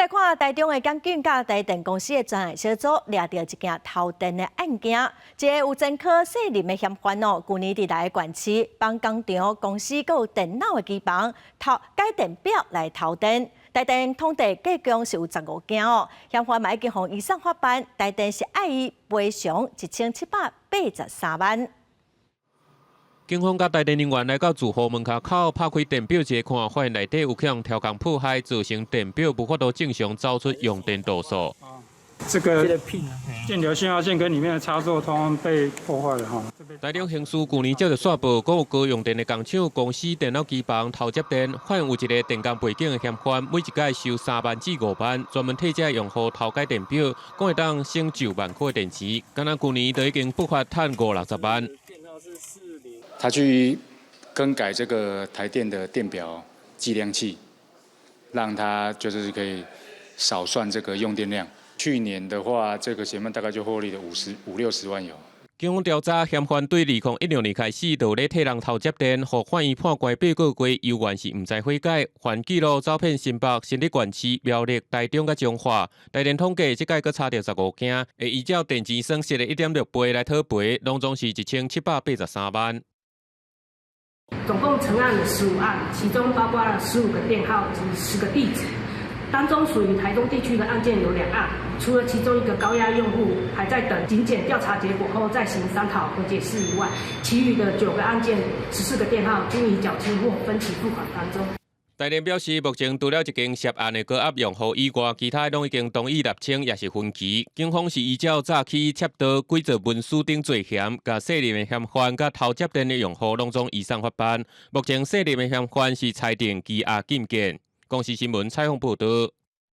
來看台中的檢警佮台電公司的專案小組掠著一件偷電的案件，一个有前科涉林的嫌犯哦，舊年佇來縣市幫工廠公司閣有電腦的機房偷改電表來偷電。台電統計計共是有15件哦，嫌犯嘛已經予移送法辦，台電是愛伊賠償1783萬。警方佮台電人員來到住戶門跤口，拍開電表一看，發現內底有予人偷工破壞，造成電表無法度正常走出用電度數。這個電流信號線跟裡面的插座通通被破壞了哈。台中刑事舊年接著煞報，講有高用電的工廠公司電腦機房偷接電，發現有一个電工背景的嫌犯，每一擺收3萬至5萬，專門替這用戶偷改電表，講會當省9萬塊電錢，敢若舊年就已經不法趁五六十萬。他去更改這個台電的電表計量器，讓他就是可以少算這個用電量。去年的話，這個嫌犯大概就獲利了五十五六十萬有。警方調查，嫌犯對2016年開始就咧替人偷接電，予法院判關8個月，猶原是毋知悔改，犯紀錄走遍新北、新竹縣市、苗栗、台中佮彰化。台電統計，這擺閣查著15件，會依照電錢損失的1.6倍來討賠，攏總是1783萬。總共成案了15案，其中包括了15個電號及10個地址。當中屬於台中地區的案件有兩案，除了其中一個高壓用戶還在等警檢調查結果後再行商討和解釋以外，其餘的九個案件、14個電號均已繳清或分期付款當中。台電表示，目前除了一間涉案的高壓用戶以外，其他攏已經同意釐清，抑是分期。警方是依照詐欺、竊盜、偽造文書等罪嫌，共涉入的嫌犯佮偷接電的用戶攏總移送法辦。目前涉入的嫌犯是裁定羈押禁見。公視新聞採訪報導。